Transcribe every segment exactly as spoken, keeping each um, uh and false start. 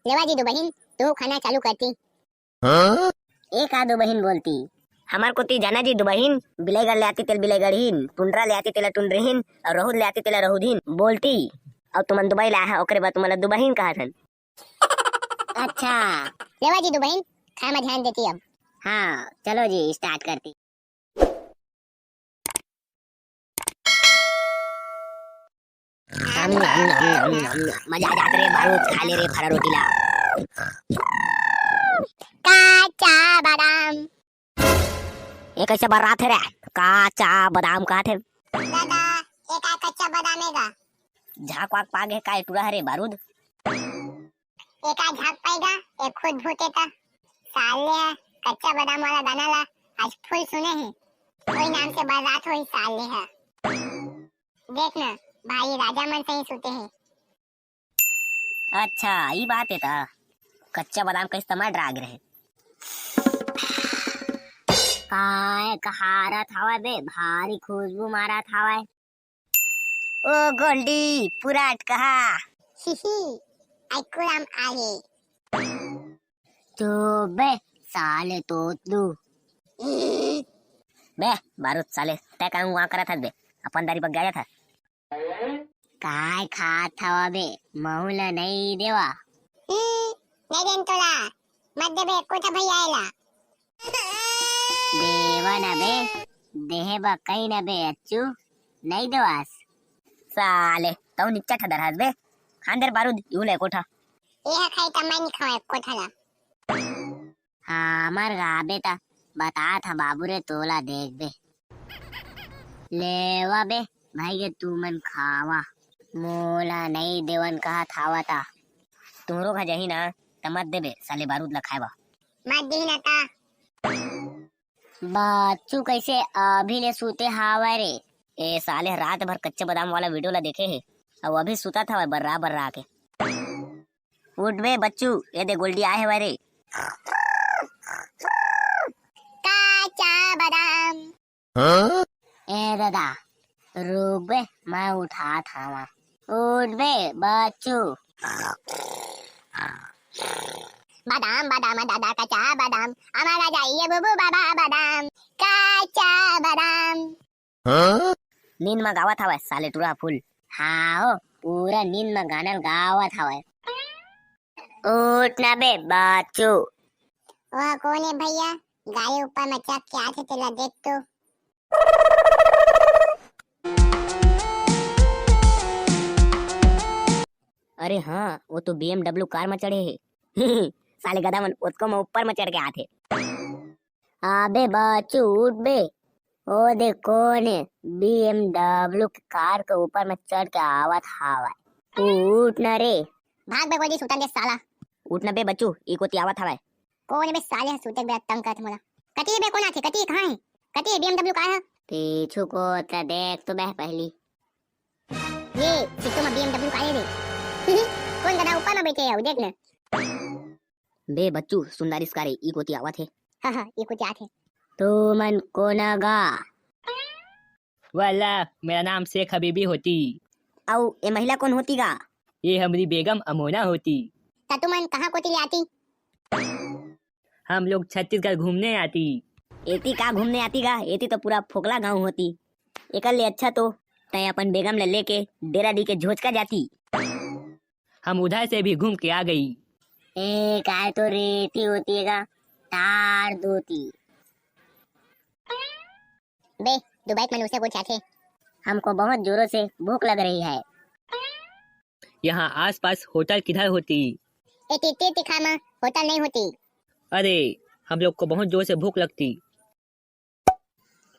लेवा जी दुबहिन, तू खाना चालू करती। ए का दुबहिन बोलती? हमर कोती जाना जी दुबहिन, बिलाईगढ़ ले आती तेल बिलाईगढ़हिन, टुंडरा ले आती तेला टुंडरहिन, अउ रहूद ले आती तेला रहूदहिन बोलती। अउ तुमन दुबई ले आहा, ओकरे बाद तुमन ला दुबहिन कहत हन। अच्छा। लेवा जी दुबहिन, खाए में ध्यान देती अब। हाँ, चलो जी, start करती। मजा आ जात रे बारूद, खा ले रे फरा रोटी ला। काचा बादाम। ये कैसे बर्रात हे रे? काचा बादाम काथे। दादा, ये का कच्चा बादाम हे गा? झाक वाक पागे का टूरा हरे बारूद? एका झाक पाएगा, ए खुद भूते ता। साले हा कच्चा बादाम वाला गाना ला आज full सुने हे। कोई नाम से बर्रात होही साले हा। देख ना, भाई राजा मन सही सुते हे। अच्छा, ई बात हे ता। कच्चा बादाम का इस्तेमाल ड्राग रहे। काय कहारत हवा बे, भारी खुशबू मारत हवा। ओ गोल्डी, पूरा अटकहा। हिही, अइकुराम आले। तो बे, साले तोतलू। बे, बारूद साले, तै का हुआ करत हस बे? अपन दारी बग्गा जात हस। काय खात हवा बे? महू ला नइ देवा। हम्म, नइ देन तोला। मत देबे एको ठा भैया एला। देवा न बे, देहे बा कहीं न बे अच्छू, नइ देवास। साले, तौ निच्चा ठा दरहास बे। खान दे रे बारूद, यू ले एको ठा। ए हा खाई त मैं नि खाऊं एको ठा ला। हाँ, मर गा बेटा, बता था बाबू रे तोला देख बे। लेवा बे, भाई के तू मन खावा। मोला नइ देवन कहा थावा ता। तुहरो घर जाही ना, त मत देबे साले बारूद ला खाए बा। मत दिही ना ता। बच्चू कैसे अभी ले सूते हावय रे? ए साले रात भर कच्चे बादाम वाला video ला देखे हे, अउ अभी सुता था बर्रा बर्रा के। उठ बे बच्चू, ए दे गोल्डी आए हवय रे। काचा बादाम। ए दादा, रुक बे, मैं उठात हवा। उठ बे बच्चू। बादाम बादाम दादा कच्चा बादाम, हमारा जाइए बुबू बाबा बादाम, कच्चा बादाम। नींद म गावत हवय साले टूरा फूल। हाँ हो, पूरा नींद म गाना गावत हवय। उठ ना बे बच्चू। ओ कोन हे भैया, गाड़ी ऊपर म चढ़ के आथे तेला देख तो। अरे हाँ, वो तो B M W car म चढ़े हे। साले गधा मन ओतको म ऊपर म चढ़ के आथे। अबे बच्चू उठ बे। ओ दे कोन हे? B M W के car के ऊपर म चढ़ के आवत हावय। तू उठ न रे। भाग बे गोली सुतन दे साला। उठ न बे बच्चू, ई कोती आवत हावय। कोन बे साले ह सुते के बेरा तंग करत मोला। कती बे कोन आथे? कती कहाँ हे? कती B M W car ह? पीछू को त देख तो बे पहली। ये सित्तो म B M W car हे रे। कोन गधा ऊपर म बैठे हे, देख न। बे बच्चू, सुंदर इसकारे, ई कोती आवत हे। हाँ, हाँ, ई कोती आत हे। तू मन कोन गा? वाला, मेरा नाम शेख हबीबी होती। अउ ए महिला कोन होती गा? ये हमरी बेगम अमोना होती। त तुमन कहाँ कोती ले आती? हम लोग छत्तीसगढ़ घूमने आती। एती का घूमने आती गा? एती तो पूरा फोकला गांव होती। एकर ले अच्छा तो तैं अपन बेगम ले लेके डेरा दी के झोचका जाती। हम उधर से भी घूम के आ गई। ए, काय तो रेती होती है गा, तार दोती। बे, दुबई के मन उसे कुछ आथे। हमको बहुत जोरों से भूख लग रही है। यहाँ आसपास होटल किधर होती? ए, ती, ती, ती खामा होटल नहीं होती। अरे, हम लोग को बहुत जोर से भूख लगती।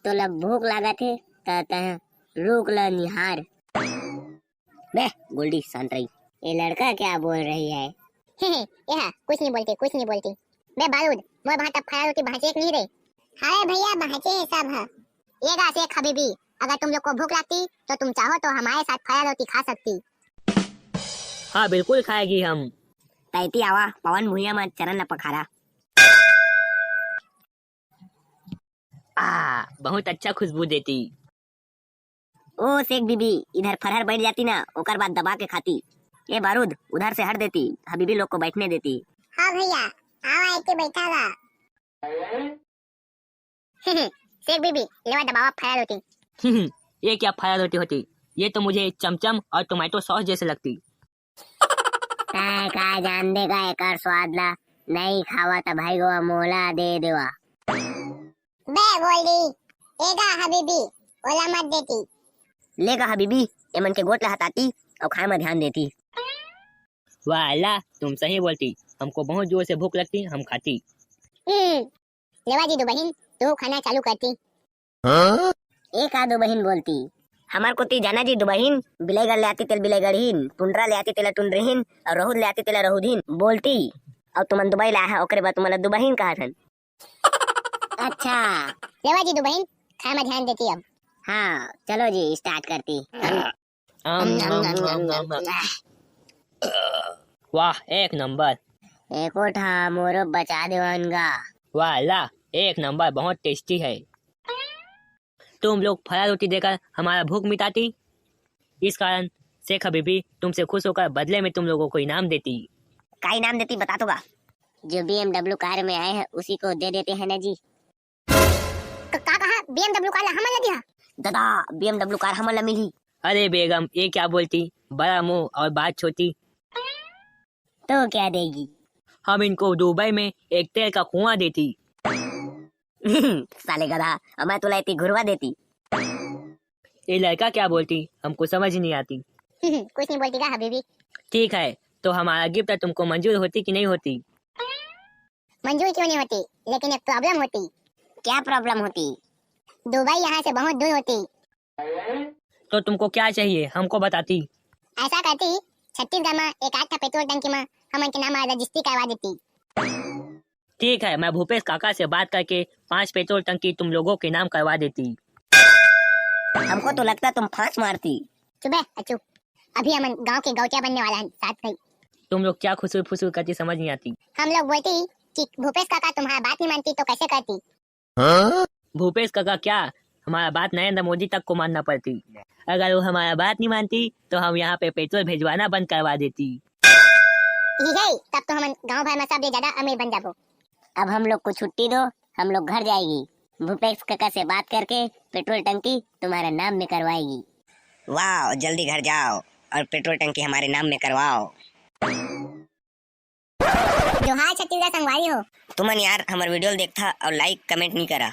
तोला भूख लागत हे, त तह रुख ल निहार। बे, गोल्डी, शांत रही। ये लड़का क्या बोल रही है? हे, हे, ये हा, कुछ नहीं बोलती, कुछ नहीं बोलती। बे बारूद, मोर भांटा फरा रोटी भांचे के नहीं रे? अरे भैया, भांचे हे सब ह। ये गा शेख हबीबी, अगर तुम लोग को भूख लगती, तो तुम चाहो तो हमारे साथ फरा रोटी खा सकती। हाँ, बिल्कुल खाएगी हम। तैती आवा, पवन भुइयां म चरण ल पखारा। आ, बहुत अच्छा खुशबू देती। ओ शेख बीबी, इधर फरहर बैठ जाती ना, ओकर बाद दबा के खाती। ये बारूद, उधर से हट देती, हबीबी लोग को बैठने देती। हाँ भैया, आवा आके बैठा ला। शेख बीबी, लेवा दबावा फरा रोटी। ये क्या फरा रोटी होती? ये तो मुझे चमचम और टोमेटो सॉस जैसे लगती। तै का जान देगा एकर स्वाद ला, नहीं खावा त भाई गोवा मोला दे देवा। बे बोल दी, एगा हबीबी, ओला मत देती। लेगा हबीबी, एमन के गोट ला हटाती और खाए में ध्यान देती। वाला, तुम सही बोलती, हमको बहुत जोर से भूख लगती, हम खाती। हम्म, लेवा जी दो बहिन, तू खाना चालू करती। हाँ? एक आ दो बहिन बोलती। हमार कोती जाना जी दो बहिन, बिलाईगढ़ ले आती तेल बिलाईगढ़ हिन, टुंडरा ले आती तेला टुंडरहिन, और रहूद ले आती तेला रहूद हिन बोलती। और तुमन दुबई ला है, ओकरे बाद तुमन ला दुबहिन कहत हन। अच्छा, लेवा जी दो बहिन, खाए में ध्यान देती अब। हाँ, चलो जी, स्टार्ट करती। अम, अम, अम, अम, अम, अम, अम। वाह, एक नंबर। एको ठा मोरो बचा देवन गा। वाह ला, एक नंबर, बहुत टेस्टी है। तुम लोग फरा रोटी देकर हमारा भूख मिटाती, इस कारण शेख हबीबी तुमसे खुश होकर बदले में तुम लोगों को इनाम देती। का इनाम देती, बता तो गा। जो बीएमडब्ल्यू कार में आए हैं, उसी को दे देते हैं ना जी। क-, का कहा? बीएमडब्ल्यू कार ला हमन ला दिहा? दादा, बीएमडब्ल्यू कार हमन ला मिली। अरे बेगम, ये क्या बोलती? बड़ा मुंह और बात छोटी। तो क्या देगी? हम इनको दुबई में एक तेल का कुआं देती। साले गधा, मैं तोला इतनी घुरवा देती। ये लड़का क्या बोलती, हमको समझ ही नहीं आती। कुछ नहीं बोलती का हबीबी? ठीक है, तो हमारा गिफ्ट तुमको मंजूर होती कि नहीं होती? मंजूर क्यों नहीं होती, लेकिन एक प्रॉब्लम होती। क्या प्रॉब्लम होती? दुबई यहाँ से बहुत दूर होती। तो तुमको क्या चाहिए, हमको बताती। ऐसा करती, छत्तीसगढ़ में एक आठ ठा पेट्रोल टंकी में हमन के नाम रजिस्ट्री करवा देती। ठीक है, मैं भूपेश काका से बात करके पांच पेट्रोल टंकी तुम लोगों के नाम करवा देती। हमको तो लगता तुम फांस मारती। चुप बे, अच्छू। अभी हमन गांव के गौटिया बनने वाला है, सात भाई। तुम लोग क्या खुसुर फुसुर करती, समझ नहीं आती। हम लोग बोलती कि भूपेश काका तुम्हारा बात नहीं मानती तो कैसे करती? भूपेश काका क्या, हमारा बात नरेंद्र मोदी तक को मानना पड़ती। अगर वो हमारा बात नहीं मानती तो हम यहाँ पे पेट्रोल भिजवाना बंद करवा देती। यही, तब तो हमन गांव भर में सबसे ज्यादा अमीर बन जाबो। अब हम लोग को छुट्टी दो, हम लोग घर जाएगी। भूपेश काका से बात करके पेट्रोल टंकी तुम्हारे नाम में करवाएगी। वाह, जल्दी घर जाओ और पेट्रोल टंकी हमारे नाम में करवाओ। जोहार छत्तीसगढ़ संगवारी हो। तुमन यार हमर वीडियो ल देखथा और लाइक कमेंट नहीं करा।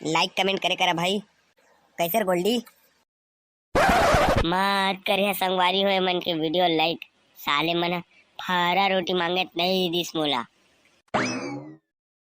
लाइक कमेंट करे करा भाई। कैसे रे गोल्डी? मार करे संगवारी हो, एमन के वीडियो लाइक, साले मन ह फरा रोटी मांगे नहीं दिस मोला।